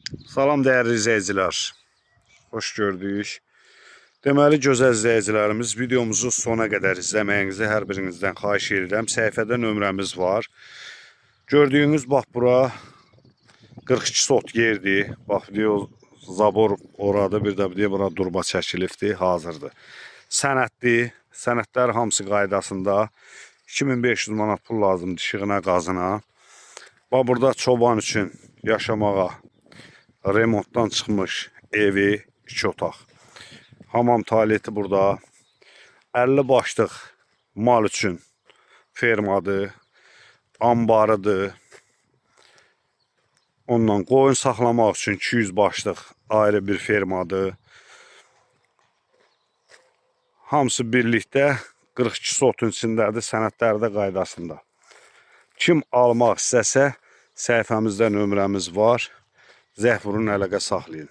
Salam dəyərli izləyicilər. Xoş gördük. Deməli, gözəl izləyicilərimiz, videomuzu sona qədər izləməyinizi hər birinizdən xahiş edirəm. Səhifədə nömrəmiz var. Gördüyünüz bax bura 42 sot yerdir. Bax video zabor oradır, bir də bir bura durba çəkilibdir, hazırdır. Sənəddir. Sənədlər hamısı qaydasında. 2500 manat pul lazımdır işığına, qazına. Bax burada çoban üçün yaşamağa remontdan çıxmış evi, 2 otaq. Hamam tualeti burada. 50 başlıq mal üçün fermadır, ambarıdır. Ondan qoyun saxlamaq üçün 200 başlıq ayrı bir fermadır. Hamısı birlikdə 42 sotun içindədir, sənədləri də qaydasında. Kim almaq istəsə, səhifəmizdə nömrəmiz var. Zəng vurun, əlaqə saxlayın.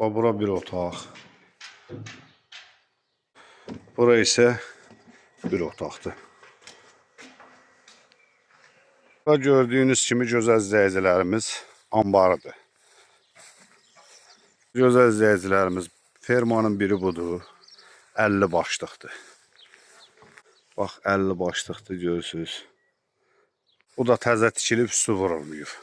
Bax bura bir otaq. Bura isə bir otaqdır. Bura gördüyünüz kimi gözəl izləyicilərimiz ambarıdır. Gözəl izləyicilərimiz, fermanın biri budur. 50 başlıqdır. Bax 50 başlıqdır görürsünüz. Bu da təzə tikilib üstü vurulmayıb.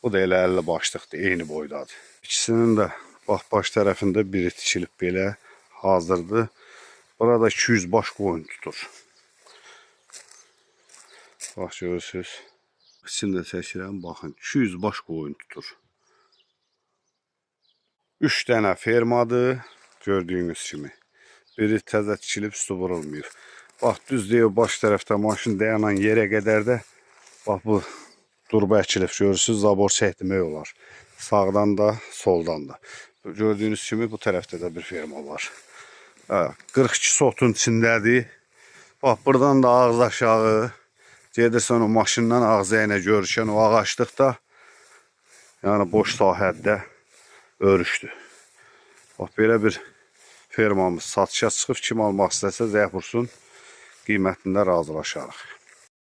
Bu da elə 50 başlıqdır, eyni boydadır. İkisinin də bax baş tərəfində biri tikilib belə hazırdır. Burada 200 baş qoyun tutur. Bax görürsünüz. İkisini də çəkirəm, baxın 200 baş qoyun tutur. 3 dənə fermadır gördüyünüz kimi. Biri təzə tikilib üstü vurulmayıb. Bax düz deyir baş tərəfdə maşın dayanan yerə qədər də bax bu durba əkilib görürsünüz, zabor çəkdirmək olar. Sağdan da, soldan da. Gördüyünüz kimi bu tərəfdə də bir ferma var. Hə, 42 sotun içindədir. Bax buradan da ağız aşağı gedirsən o maşından ağzı ilə görüşən o ağaclıqda, yəni boş sahədə örüşdür. Bax belə bir fermamız satışa çıxıb. Kim almaq istəsə zəng vursun, qiymətində razılaşarıq.